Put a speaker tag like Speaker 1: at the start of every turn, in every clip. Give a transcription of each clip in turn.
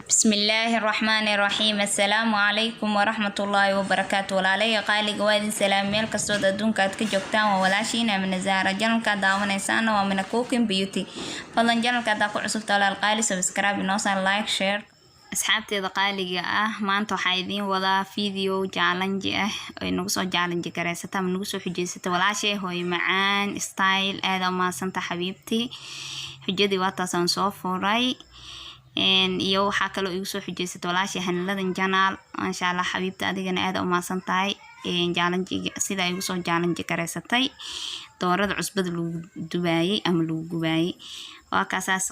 Speaker 1: Bismillaahi raxmaani raxiim. Assalaamu calaykum waraxmatullaahi wabarakaatu. Walaalaya qaaliga, waa idin salaam meel kastood adduunka aad ka joogtaan. Waa walaashiin Amina Zahra. Channelka daawanaysaana waa Mina Cooking Beauty. Fadlan channelka haddaa ku cusubta, walaal qaali, subscribe inoo saar, like, share. Asxaabteeda qaaliga ah, maanta waxaa idiin wadaa video challenge ah ay nagu soo challenge gareysata ama nagu soo xujeysata walaashay Hooyo Macaan Style. Aada u mahadsanta, xabiibtii. Xujadii waataasaan soo furay. Iyo waxaa kaloo igu soo xujeysata walaashay Haniladan Janaal. Maasha Allah, xabiibta, adigana aada u mahadsan tahay challenge sida igu soo challenge gareysatay doorada cusbada lagu dubaayay ama lagu gubaayay. Waa kaasaas,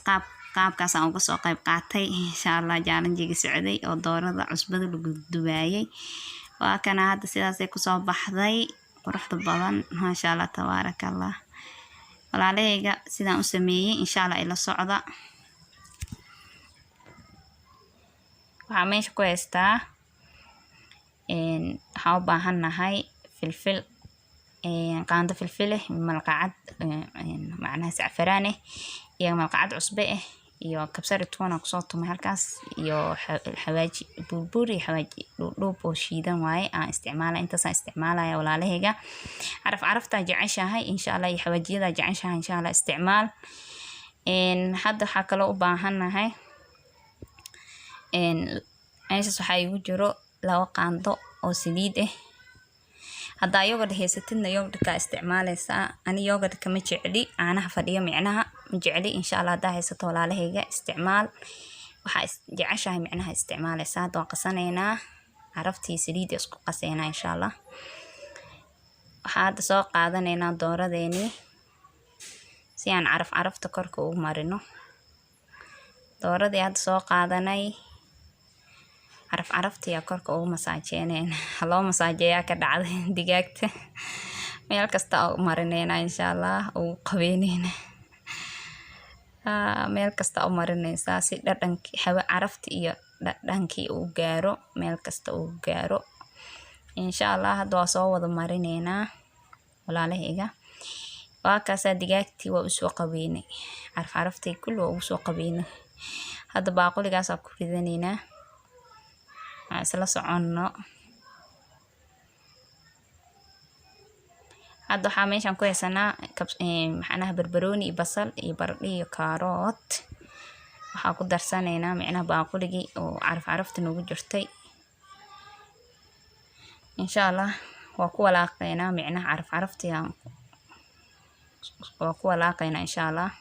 Speaker 1: qaabkaas aan uga soo qayb qaatay, insha Allah, challengega socday oo doorada cusbada lagu dubaayay. Waa kana, hadda sidaasay kusoo baxday quruxda badan. Maasha Allah, tabaaraka Allah. Walaalahayga, sidaan u sameeyey insha Allah ila socda. Waxaa meesha ku haystaa, waxaan u baahannahay filfil, qaando filfil eh, malqacad macnaha sacfaraan eh, iyo malqacad cusbe eh, iyo kabsari tuun aan kusoo tumay halkaas, iyo xawaaji buurbuur iyo xawaaji dhuudhuub oo shiidan waaye aan isticmaala. Intaasaan isticmaalaya, walaalahayga. Caraf caraftaa jeceshahay, insha Allah, iyo xawaajiyadaa jeceshahay, insha Allah, isticmaal. Hadda waxaa kaloo u baahannahay, meeshaas waxaa igu jiro 2 qaando oo saliid ah. Haddaa yogurt haysatidna, yogurtkaa isticmaaleysaa. Ani yogurtka ma jecli, caanaha fadhiyo micnaha ma jecli. Insha Allah, haddaa haysato, walaalahayga, isticmaal. Waxaa jeceshahay micnaha isticmaaleysaa. Hadda waan qasanaynaa, caraftii saliidda isku qaseynaa, insha Allah. Waxaa hadda soo qaadanaynaa dooradeenii si aan caraf carafta korka ugu marino. Dooradii hadda soo qaadanay, caraf caraftiyaa korka ugu masaajeyneyna. Loo masaajeeyaa ka dhacday digaagta. Meel kasta u marineyna, insha Allah, ugu qabeyneyna. Meel kasta u marineysaa si dhadhankii hawa carafti iyo dhadhankii uu gaaro, meel kasta uu gaaro, insha Allah. Hadda waa soo wada marineynaa, walaalahayga. Waa kaasaa, digaagtii waa usoo qabeynay, caraf caraftii kulli waa ugu soo qabeynay. Hadda baaquligaasaa ku ridaneynaa. Aan isla soconno. Hadda waxaa meeshan ku haysanaa macnaha barbarooni iyo basal iyo baradho iyo kaaroot. Waxaa ku darsanaynaa micnaha baaquligii oo caraf carafta noogu jirtay, insha Allah. Waa ku walaaqeynaa micnaha caraf caraftii waa ku walaaqeynaa, insha Allah.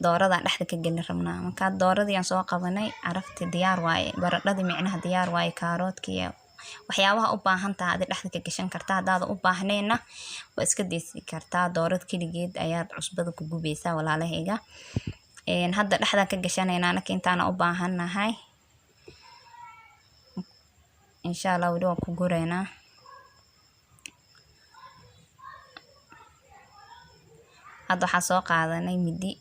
Speaker 1: Dooradaan dhexda ka gelin rabnaa. Markaa dooradii aan soo qabanay, caraftii diyaar waaye, baradhadii micnaha diyaar waaye, kaaroodkii, waxyaabaha u baahan tahay adi dhexda ka gashan kartaa. Haddaada u baahneenna, waa iska deysi kartaa. Doorad keligeed ayaad cusbada ku gubeysaa, walaalahayga. Hadda dhexdaan ka gashanayna anaka intaana u baahannahay, insha Allah. Weli waan ku gureynaa. Hadda waxaa soo qaadanay midi,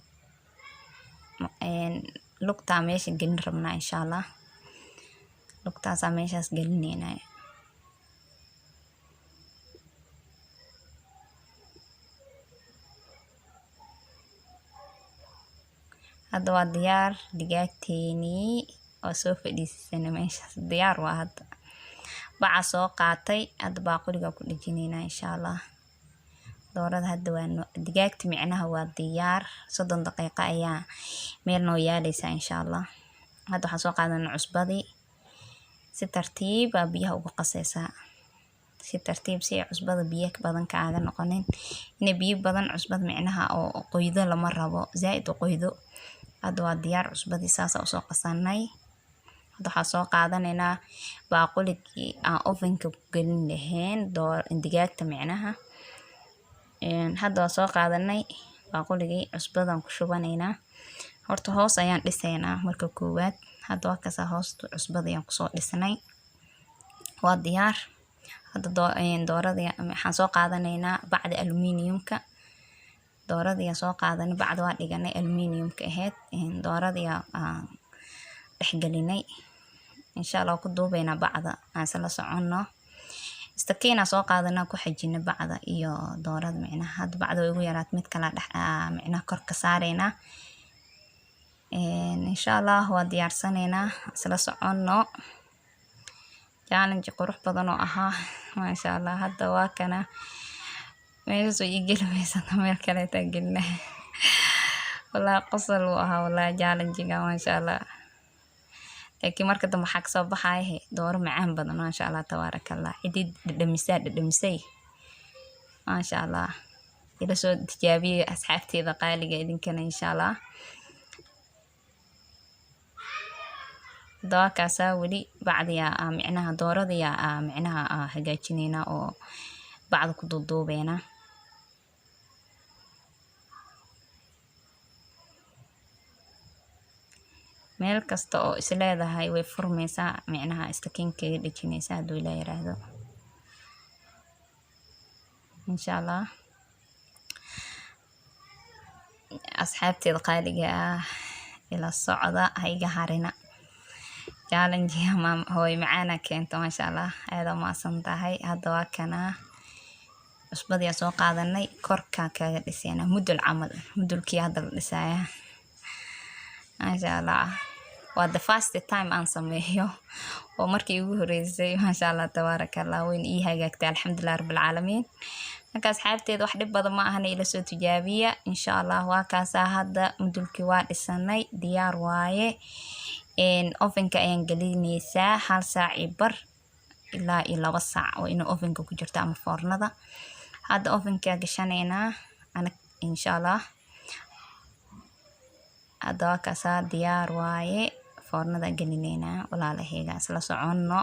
Speaker 1: lugtaa meesha gelin rabnaa, insha Allah. Lugtaasaa meeshaas gelineynaa. Hadda waa diyaar digaagteenii, waa soo fadhiisana meeshaas, diyaar waa. Hadda bacaa soo qaatay, hadda baaquligaa ku dhajineynaa, insha Allah. Doorada hadda waa digaagta micnaha waa diyaar. 30 daqiiqo ayaa meel noo yaaleysaa, insha Allah. Hadda waxaan soo qaadanay cusbadii. Si tartiib aa biyaha uga qaseysaa, si tartiib, si ay cusbada biyo badan kaaga noqonin. Inay biyo badan cusbada micnaha oo qoydo lama rabo, zaaid u qoydo. Hadda waa diyaar cusbadii, saasa usoo qasanay. Hadda waxaa soo qaadanaynaa baaquligii aan ovenka ku gelin lahayn digaagta micnaha. Hadda waa soo qaadanay baaquligii, cusbadan ku shubanaynaa. Horta hoos ayaan dhisaynaa marka koowaad. Hadda waa kasaa, hoosta cusbada ayaan kusoo dhisnay, waa diyaar. Hadda dooradii waxaan soo qaadanaynaa bacda aluminiumka. Dooradii aan soo qaadanay, bacda waa dhiganay aluminiumka ahayd. Dooradii aan dhexgelinay, insha Allah. Ku duubaynaa bacda, aan isla soconno. Istakiinaa soo qaadanaa, ku xajina bacda iyo doorada micnaha. Hadda bacda way ugu yaraat, mid kala dhex micnaha kor ka saareynaa. Insha Allah waa diyaarsanaynaa, isla soconno. Challenge qurux badan oo ahaa, maasha Allah. Hadda waa kana, meeshaas way ii geli weysa, meel kaleetaa gelina. Wallaahi qosol uu ahaa, wallaahi challenge-ga, maasha Allah. Laakiin marka dambe waxaa kasoo baxaya dooro macaan badan, maasha Allah, tabaaraka Allah. Cidii dhadhamisaa dhadhamisay, maasha Allah. Ila soo tijaabiyey asxaabteeda qaaliga idinkana, insha Allah. Dawakaasaa weli bacdiyaa micnaha dooradayaa micnaha hagaajinaynaa oo bacda ku duuduubeynaa. Meel kasta oo isleedahay way furmaysaa, micnaha istakiinkaga dhejinaysaa hadduu Ilaah yiraahdo, insha Allah. Asxaabteeda qaaliga ah, ila socda, ha iga harina. Challenge hooyo macaana keento, maasha Allah, aad u mahadsan tahay. Hadda waa kanaa, cusbadii soo qaadanay, korkaa kaga dhiseynaa mudul camal, mudulkii hadda la dhisayaa, maasha Allah. Waa the first time aan sameeyo oo markii ugu horeysay, maasha Allah, tabaaraka Allah. Wayna ii hagaagtay, alxamdulilah rabbil caalamiin. Marka asxaabteeda, wax dhib badan ma ahana, ila soo tijaabiya, insha Allah. Waa kaasaa, hadda mudulkii waa dhisanay, diyaar waaye. Ovenka ayaan gelinaysaa 1 saac iyo bar ilaa iyo 2 saac oo inuu ovenka ku jirto ama foornada. Hadda ovenka gashanaynaa anag, insha Allah. Hadda waa kaasaa, diyaar waaye, foornada gelinaynaa. Walaalahayga, isla soconno.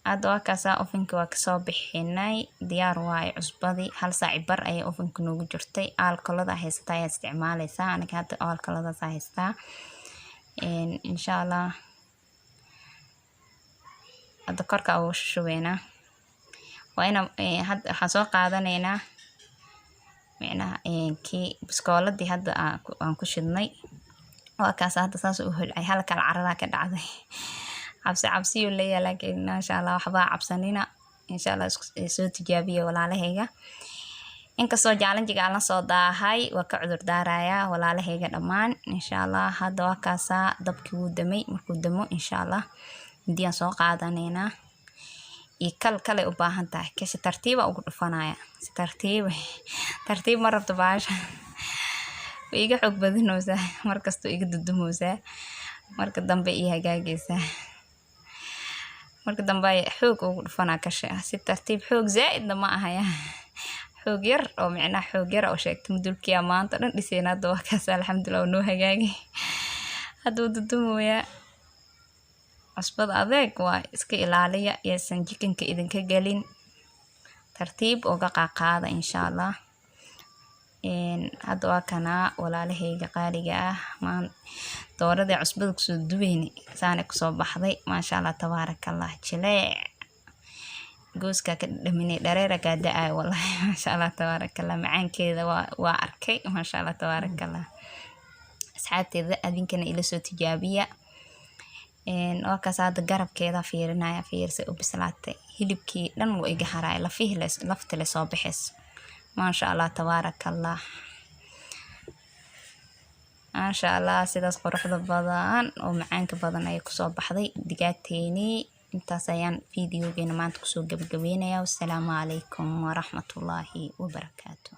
Speaker 1: Hadda waa kaasaa, ovenka waa kasoo bixinay, diyaar waaye. Cusbadii 1 saac iyo bar ayay ovenka noogu jirtay. Aalkolada haysataa ayaa isticmaaleysaa, aniga hadda aalkoladaas haystaa, insha Allah. Hadda korka ugu shubeynaa. Waa ina hadda waxaan soo qaadanaynaa micnaha kii biskooladii hadda aan ku shidnay. Waa kaas, hadda saas u holcay, hal kala cararaa ka dhacday. Cabsi cabsiyuu leeyahay, laakiin maasha Allah, waxbaa cabsanina, insha Allah. Soo tijaabiya, walaalahayga. Inkastoo challenge-ga aan la soo daahay, waa ka cudur daarayaa walaalahayga dhammaan, insha Allah. Hadda waa kaasaa, dabkii wuu damay. Markuu damo, insha Allah, mindiyaan soo qaadanaynaa iyo kal kale u baahan tahay. Kasha tartiiba ugu dhufanaya, si tartiiba tartiib ma rabto baasha, way iga xoog badinaysaa, markasta iga dudumeysaa. Marka dambe ii hagaagaysaa, marka dambe ay xoog ugu dhufanaa kasha, si tartiib. Xoog zaa'idna ma ahaya, xoog yar oo micnaha xoog yar oo sheegtay. Mudulkiyaa maanta dhan dhisayna. Hadda waa kaas, alxamdulilah, waa noo hagaagay. Hadda wuu dudumooyaa. Cusbada adeeg waa, iska ilaaliya yaysan jikinka idinka gelin. Tartiib uga qaaqaada, insha Allah. Hadda waa kanaa, walaalahayga qaaliga ah, maan dooradii cusbada kusoo duweyni saanay kusoo baxday, maasha Allah, tabaaraka Allah. Jileec gooskaa ka dhadhaminay, dhareera kaa da-ay, wallahi, maasha Allah, tabaaraka Allah. Macaankeeda waa arkay, maasha Allah, tabaaraka Allah. Asxaabteeda, adinkana ila soo tijaabiya. Waa kaas, hadda garabkeeda fiirinaya, fiirsa u bislaatay. Hilibkii dhan wuu iga haraay, lafihii lafta le soo baxayso, maasha Allah, tabaaraka Allah, maasha Allah. Sidaas quruxda badan oo macaanka badan ayay kusoo baxday digaagteenii. Intaas ayaan videogeena maanta kusoo gabagabeynaya. Wassalaamu calaykum waraxmatullaahi wabarakaatu.